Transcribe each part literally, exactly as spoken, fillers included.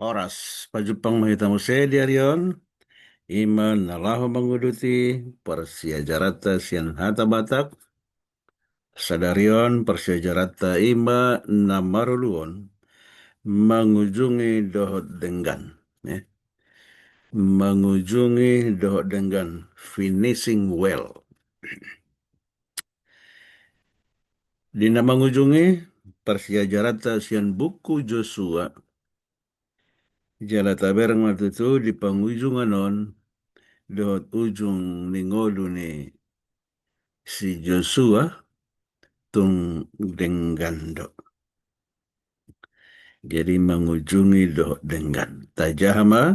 Horas, pajumpang ma hita muse di ari on, i ma na laho manguduti parsiajaranta sian hata Batak. Sadari on parsiajaranta i ma na marulu on, mangujungi dohot denggan. Eh. Mangujungi dohot denggan, finishing well. Di na mangujungi parsiajaranta sian buku Josua, jala tabereng ma tutu di pangujungan on dohot ujung ni ngolu ni si Josua tung denggan do. Jadi mangujungi dohot denggan. Tajaha ma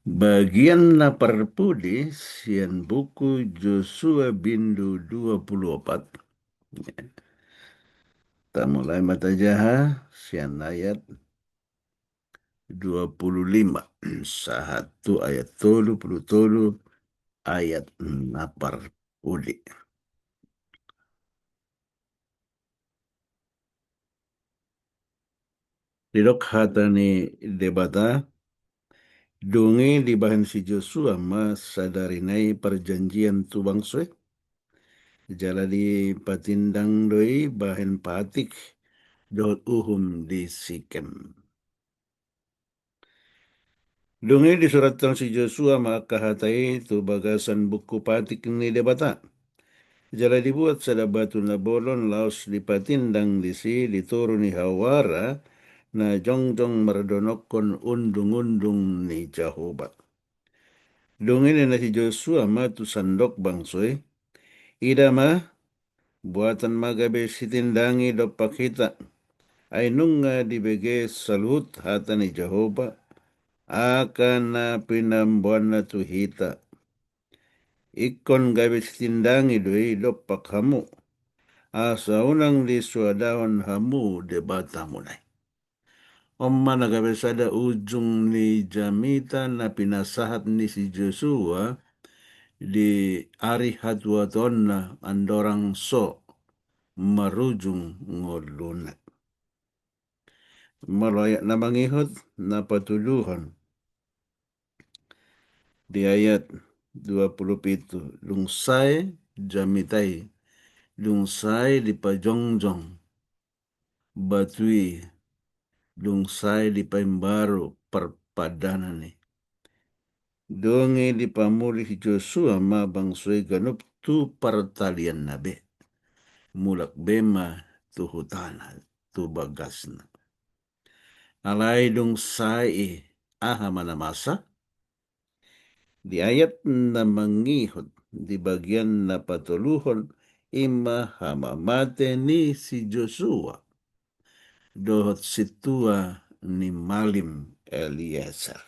bagian na parpudi sian buku Josua bindu dua pulu opat. Tamulai ma tajaha sian ayat dua pulu lima sahat tu ayat tolu pulu tolu, ayat na parpudi. Didok hata ni Debata, dung i dibahen si Josua ma sadari nai parjanjian tu bangso i, jala dipatindang do i bahen patik dohot uhum di Sikem. Dung i disurathon si Josua ma angka hata i tu bagasan buku patik ni Debata. Jala dibuat sada batu na bolon laos dipatindang disi di toru ni hawara na jongjong mardonokkon undungundung ni Jahowa. Dung i ninna si Josua ma tu sandok bangso i, ida ma, buatan ma gabe sitindangi dompak hita. Ai nunga dibege saluhut hata ni Jahowa, angka na pinamboanna tu hita. Ingkon gabe sitindangi do i dompak hamu, asa unang disuadahon hamu debatamuna i. On ma na gabe sada ujung ni jamita na pinasahat ni si Josua di ari hatuhatuaonna andorang so marujung ngoluna. Molo ayat na mangihut na patoluhon di ayat dua pulu pitu, dung sae jamita i, dung sae dipajongjong batu i, dung sae dipaimbaru parpadanan i. Dung i dipamuli si Josua ma bangso i ganup tu partalianna be. Mulak be ma tu hutana, tu bagasna. Alai dung sae i, aha ma na masa? Di ayat na mangihut di bagian na patoluhon, i ma hamamate ni si Josua dohot sintua ni malim Elieser.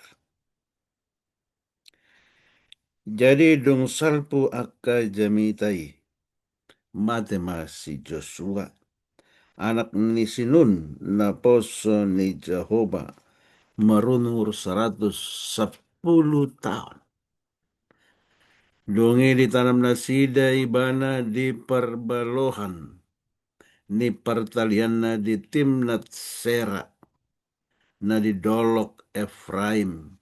Jadi dung salpu angka jamita i, mate ma si Josua, anak ni si Nun, naposo ni Jahowa, marumur saratus sampulu taon. Dung i ditanam nasida ibana di parbalohan ni partalianna di Timnat Sera, na di dolok Efraim,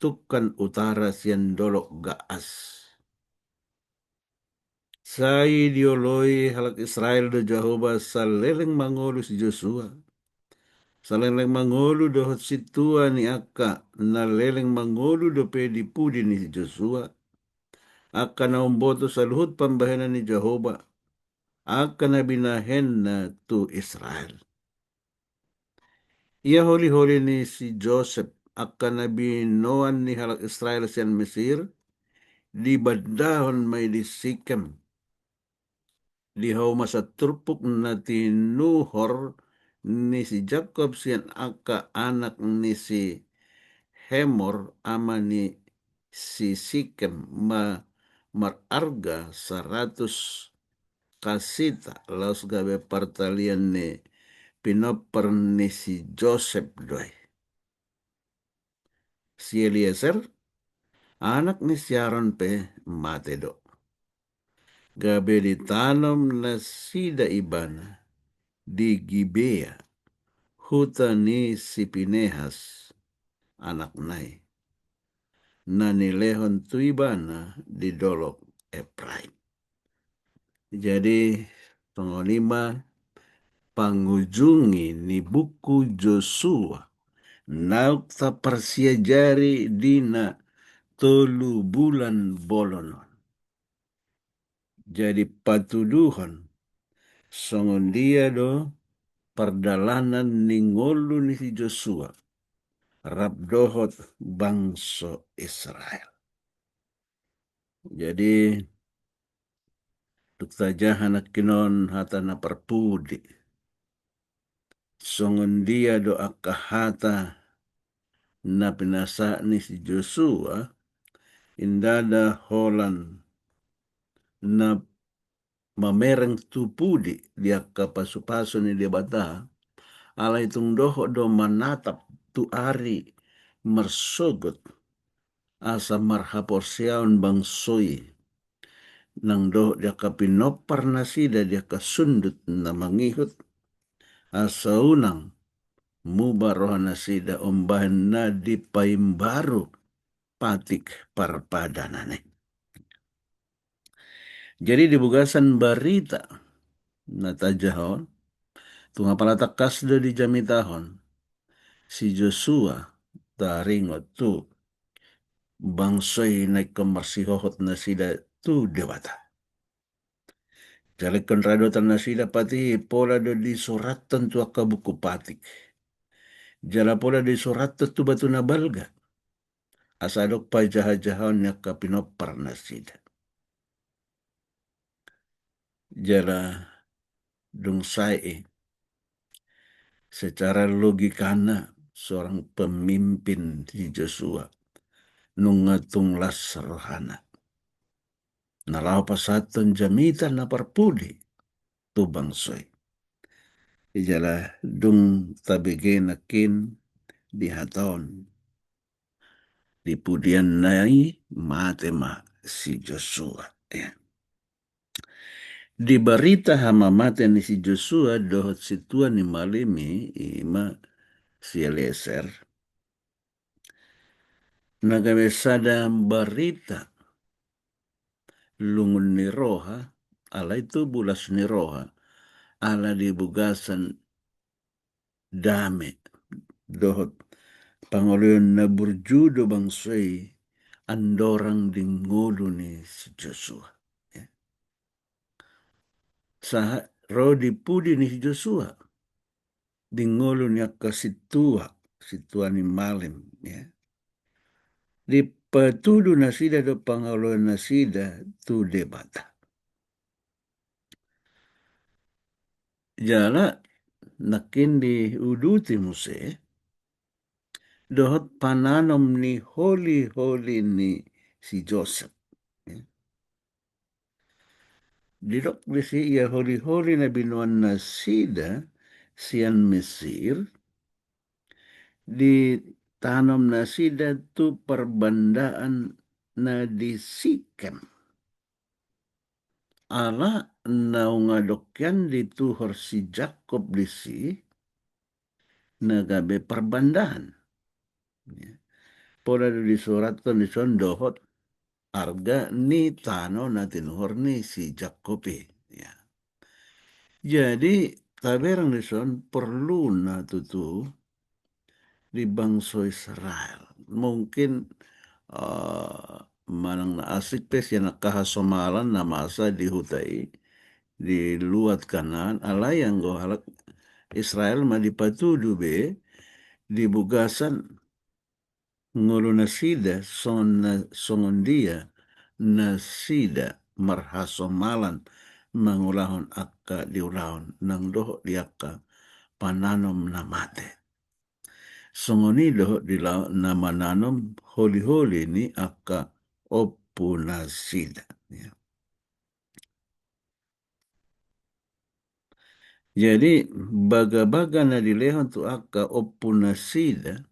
tungkan utara sian dolok Gaas. Sai dioloi halak Israel do Jahowa saleleng mangolu si Josua. Saleleng mangolu dohot sintua ni angka na leleng mangolu dope di pudi ni si Josua, angka na umboto saluhut pambahenan ni Jahowa, angka na binahenna tu Israel. Ia holiholi ni si Josep, angka na binoan ni halak Israel sian Mesir, dibandahon ma i di Sikem, di haumasa turpuk na tinuhor ni si Jakob sian angka anak ni si Hemor, ama ni si Sikem, ma-, mararga saratus kasita, laos gabe partalian ni pinompar ni si Josep do i. Si Elieser, anak ni si Aron pe mate do. Gabe ditanom nasida ibana di Gibea, huta ni si Pinehas anakna i, na nilehon tu ibana di dolok Epraim. Jadi, songon i ma pangujungi ni buku Josua, naung taparsiajari di na tolu bulan bolon on. Jadi patuduhon, songon dia do pardalanan ni ngolu ni si Josua, rap dohot bangso Israel. Jadi, tung tajaha nangkin on hata na parpudi. Songon dia do angka hata na pinasahat ni si Josua, ndada holan na mamereng tu pudi di angka pasupasu ni Debata, alai tung dohot do manatap tu ari marsogot, asa marhaporseaon bangso i. Nang dohot di angka pinompar nasida di angka sundut na mangihut, asa unang muba roha nasida umbahen na dipaimbaru patik parpadanan i. Jadi di bagasan barita na tajaha on, tung apala tangkas do dijamitahon si Josua taringot tu bangso i na ingkon marsihohot nasida tu Debata. Jala ingkon radotan nasida patik i pola do disurathon tu angka buku patik. Jala pola disurathon tu batu na balga. Asa adong pajahajahaon ni angka pinompar nasida. Jala dung sae i, secara logikana seorang pemimpin si Josua, nunga tung las rohana na laho pasahathon jamita na parpudi tu bangso i. Jala dung tabege nangkin dihatahon, di pudianna i mate ma si Josua. Ya. Di barita hamamate ni si Josua dohot sintua ni malim i, i ma si Elieser, na gabe sada barita lungun ni roha, alai tu bulas ni roha, ala di bagasan dame dohot pangoloion na burju do bangso i andorang di ngolu ni si Josua. Ya. Sahat ro di pudi ni si Josua, di ngolu ni angka sintua, sintua ni malim, ya. Dipatudu nasida do pangoloion nasida tu Debata. Jala nangkin diuduti muse dohot pananom ni holiholi ni si Josep. Ya. Didok disi ia holiholi na binoan nasida sian Mesir, ditanom nasida tu parbandaan na di Sikem. Ala naung adong hian dituhor si Jakob disi, na gabe parbandaan. Ya. Pola do disurathon dison dohot arga ni tano na tinuhor ni si Jakob i. Ya. Jadi, taberang dison porluna tutu di bangso Israel. Mungkin, eh, manang na asing pe sian angka hasomalan na masa di huta i, di luat Kanaan, alai anggo halak Israel ma dipatudu be di bagasan ngolu nasida songon na, songon dia nasida marhasomalan mangulahon angka diulahon nang dohot di angka pananom na mate. Songon i dohot di laho na mananom holiholi ni angka ompu nasida. Ya. Jadi, bagabaga na dilehon tu angka ompu nasida,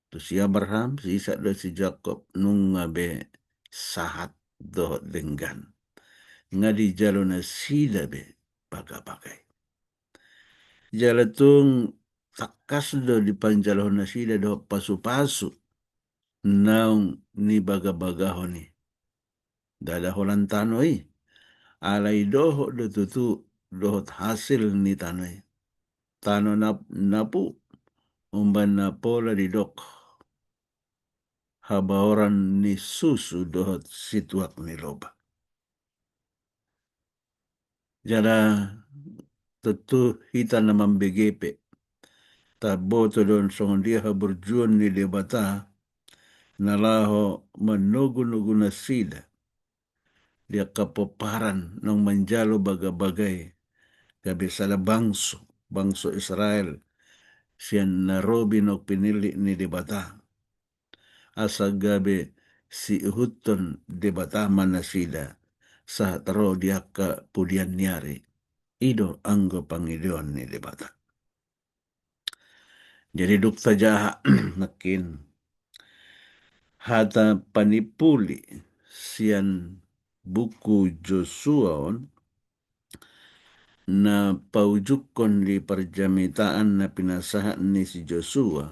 tu si Abraham, si Isak dohot si Jakob, nunga be sahat dohot denggan. Nga dijalo nasida be bagabaga i. Jala tung tangkas do dipanjalohon nasida dohot pasupasu naung nibagabagahon i. Ndada holan tano i, alai dohot do tutu dohot hasil ni tano i. Tano na, na pu, umbahen na pola didok habaoran ni susu dohot situak ni loba. Jala tontu hita na mambege pe, taboto do songon dia haburjuon ni Debata na laho manogunogu nasida di angka pomparan naung manjalo bagabaga i, gabe sada bangso, bangso Israel, sian na robi naung pinillit ni Debata. Asa gabe siihuthon Debata ma nasida sahat ro di angka pudian ni ari. I do anggo pangidoan ni Debata. Jadi dung tajaha nangkin hata panimpuli sian buku Josua on, na paujungkon di parjamitaan na pinasahat ni si Josua,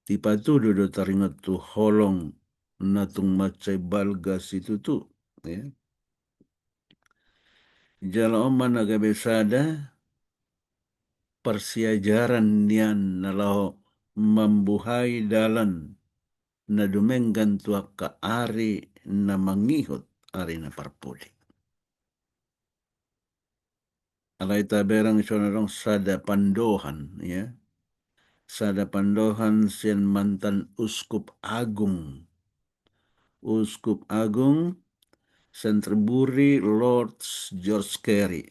dipatudu do taringot tu holong na tung mansai balga situtu, ya. Jala on ma na gabe sada parsiajaran nian na laho mambuhai dalan na dumenggan tu angka ari na mangihut, ari na parpudi. Alai taberang i songon adong sada pandohan, ya. Sada pandohan sian mantan Uskup Agung. Uskup Agung Canterbury, Lord George Carey.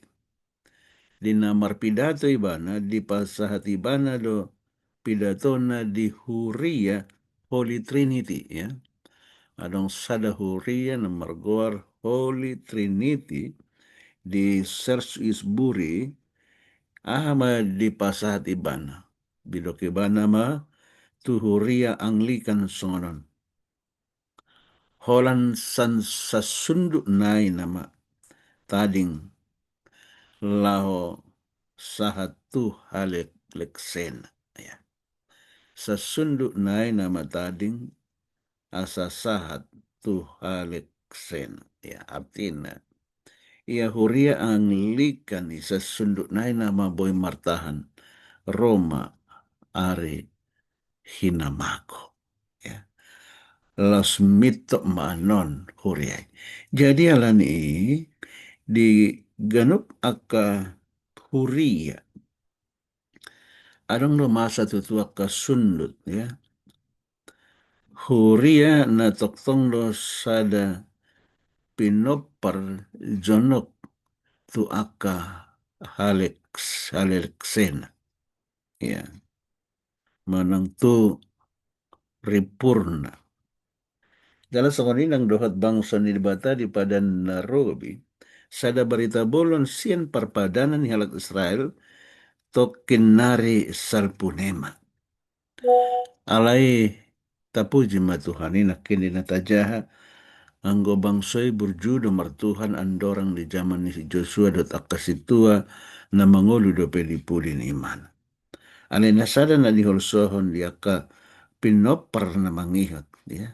Di na marpidato ibana, dipasahat ibana do pidatona di huria Holy Trinity, ya. Adong sada huria na margoar Holy Trinity di Salisbury, aha ma dipasahat ibana? Didok ibana ma tu huria Anglikan songon on. Holan san-, sasundut nai nama tading laho sahat tu haleleksena, ya. Sasundut nai nama tading asa sahat tu haleleksena, ya, artina ia huria Anglikan i sasundut nai nama boi martahan ro ma ari hinamago, ya. Laos mintor ma annon huria i. Jadi alani i di ganup angka huria, adong do masa tutu angka sundut, ya. Huria na tongtong do sada pinompar jonok tu angka haleleks-, haleleksena. Ya. Manang tu rimpurna. Jala songon i nang dohot bangso ni Debata di Padan na Robi, sada barita bolon sian parpadanan ni halak Israel, tongkin nari salpu ni ema. Alai tapuji ma Tuhan i nangkin di na tajaha, anggo bangso i burju do martuhan andorang di jaman ni si Josua dohot angka sintua na mangolu dope di pudi ni imana. Alai na sada na diholsohon di angka pinompar na mangihut, ya.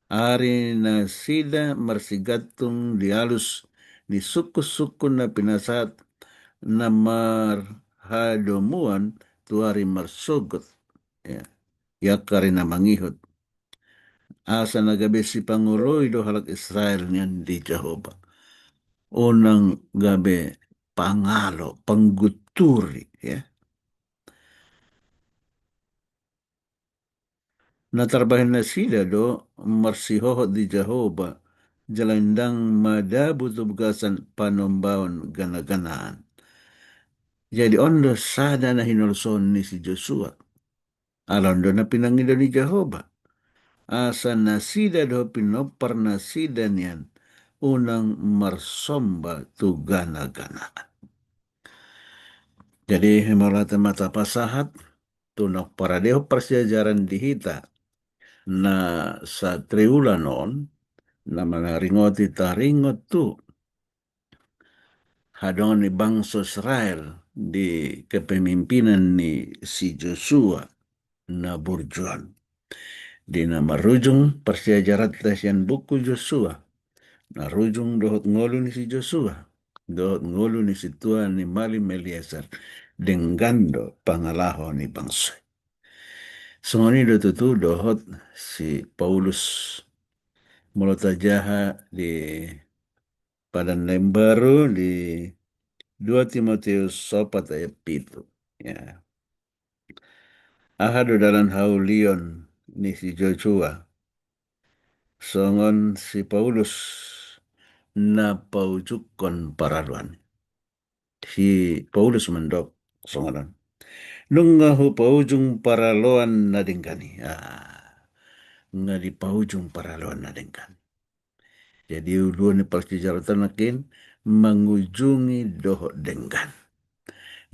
Ari nasida marsigantung di alus ni sungkunsungkun na pinasahat na marhadomuan tu ari marsogot, ya, di angka ari na mangihut. Asa na gabe sipangoloi do halak Israel nian di Jahowa. Unang gabe pangalo, panggunturi, ya. Na tarbahen nasida do marsihohot di Jahowa, jala ndang madabu tu bagasan panombaon ganaganaan. Jadi on do sada na hinolsohon ni si Josua. Ala on do na pinangido ni Jahowa. Asa nasida dohot pinompar nasida nian unang marsomba tu ganaganaan. Jadi, mauliate ma tapasahat, tu na paradehon parsiajaran di hita na satriwulan on, na manaringoti taringot tu hadongan ni bangso Israel di kepemimpinan ni si Josua na burju on. Di na marujung parsiajaranta sian buku Josua, marujung dohot ngolu ni si Josua, dohot ngolu ni sintua ni malim Elieser, denggan do pangalaho ni bangso i. Songon i do tutu dohot si Paulus. Molo tajaha di Padan na Imbaru di dua Timoteus opat ayat pitu. Ya. Aha do dalan haulion ni si Josua songon si Paulus na paujungkon paraloan? Si Paulus mandok songon on: Nunga hupaujung paraloan na denggan i. Ah, nunga dipaujung paraloan na denggan. Jadi uluan ni parsiajaranta nangkin mangujungi dohot denggan.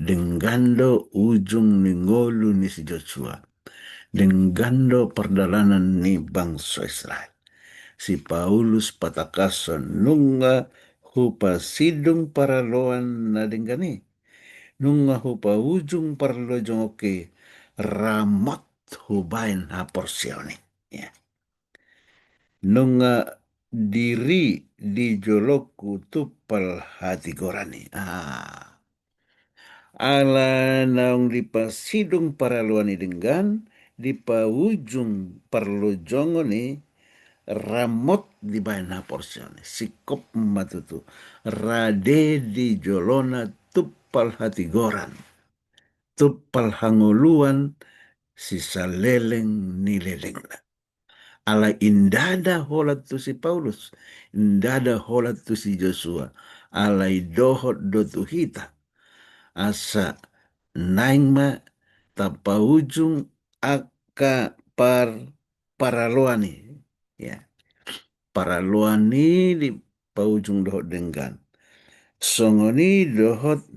Denggan do ujung ni ngolu ni si Josua. Denggan do pardalanan ni bangso Israel. Si Paulus patangkashon: Nunga hupasidung paraloan na denggan i. Nunga hupaujung parlojongonki, ramot hubaen haporseaon i. Ya. Nunga diri di jolongku tumpal hatigoran i. Ah. Ala naung dipasidung paraloan i denggan, dipaujung parlojongon i, ramot dibaen haporseaon i. Singkop ma tutu. Rade di jolona tumpal hatigoran, tumpal hangoluan, sisaleleng ni lelengna. Alai ndada holan tu si Paulus, ndada holan tu si Josua, alai dohot do tu hita. Asa naeng ma tapaujung angka par-, paraloan i. Ya. Paraloan i dipaujung dohot denggan. Songon i dohot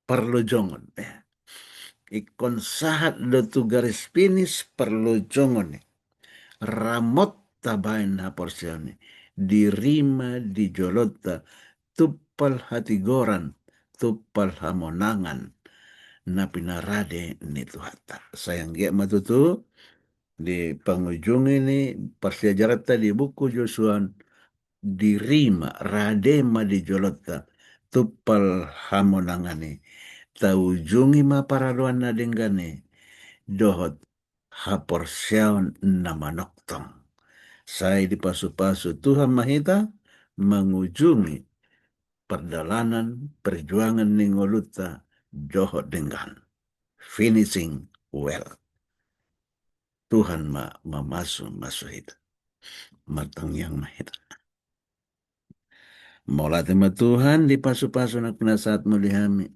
parlojongon. Ya. Ingkon sahat do tu garis finish parlojongon i. Ramot tabaen haporseaon i. Diri ma di jolonta tumpal hatigoran, tumpal hamonangan na pinarade ni Tuhanta. Sai anggiat ma tutu di pangujungi ni parsiajaranta di buku Josua on, diri ma, rade ma di jolonta tumpal hamonangan i. Taujungi ma paraloan na denggan i dohot haporseaon na manongtong. Sai dipasupasu Tuhan ma hita mangujungi pardalanan perjuangan ni ngolunta dohot denggan. Finishing well. Tuhan ma mamasumasu hita. Martangiang ma hita. Mauliate ma Tuhan di pasupasu na pinasahatmu di hami.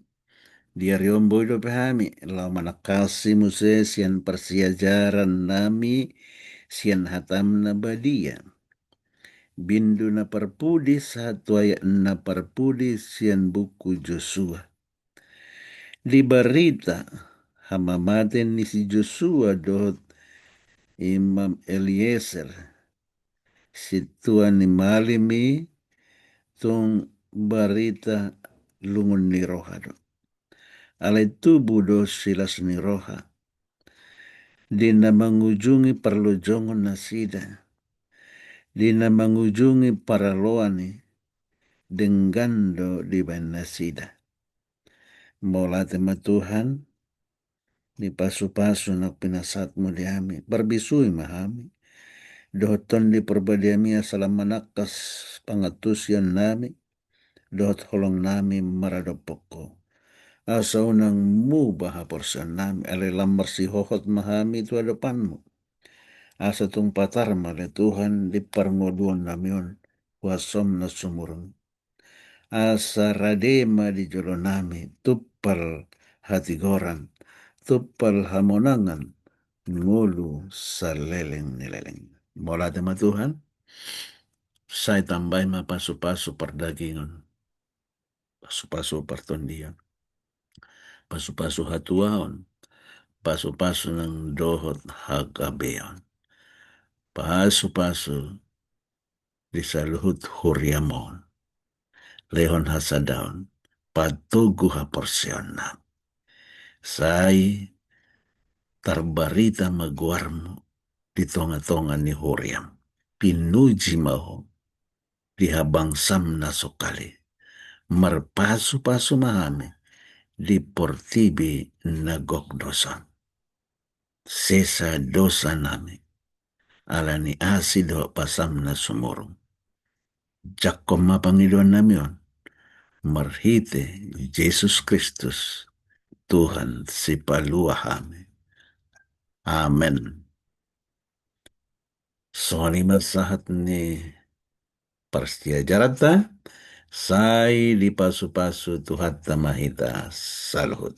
Di ari on boi dope hami laho manangkasi muse sian parsiajarannami sian hatam na badia. Bindu na parpudi sahat tu ayat na parpudi sian buku Josua. Di barita hamamate ni si Josua dohot Imam Elieser, sintua ni malim i, tung barita lungun ni roha do. Alai tubu do silas ni roha. Di na mangujungi parlojongon nasida, di na mangujungi paraloan i, denggan do dibaen nasida. Mauliate ma Tuhan di pasupasu na pinasahatmu di hami. Parbisui ma hami dohot Tondi Parbadiami asa lam manangkas pangantusionnami dohot holongnami maradophon Ho. Asa unang muba haporseaonnami, alai lam marsihohot ma hami tu adopanmu. Asa tung patar ma ale Tuhan di parngoluonnami on, huasom na sumurung. Asa rade ma di jolonami tumpal hatigoran, tumpal hamonangan, ngolu saleleng ni leleng. Mauliate ma Tuhan. Sai tambai ma pasupasu pardagingon, pasupasu partondion, pasupasu hatuaon, pasupasu nang dohot hagabeon, pasupasu di saluhut huriam on. Lehon hasadaon, patogu haporseaonnami. Sai tarbarita ma goarmu di tonga-tonga ni huriam. Pinuji ma ho di habangsam na so kali. Marpasu-pasu ma hami di portibi na gok dos on. Sesa dosanami ala ni asi dohot basam na sumurung. Jangkon ma pangidoannami on marhite Jesus Kristus, Tuhan sipalua hami. Amen. Songon i ma sahat ni parsiajaranta, sai dipasu-pasu Tuhanta ma hita saluhut.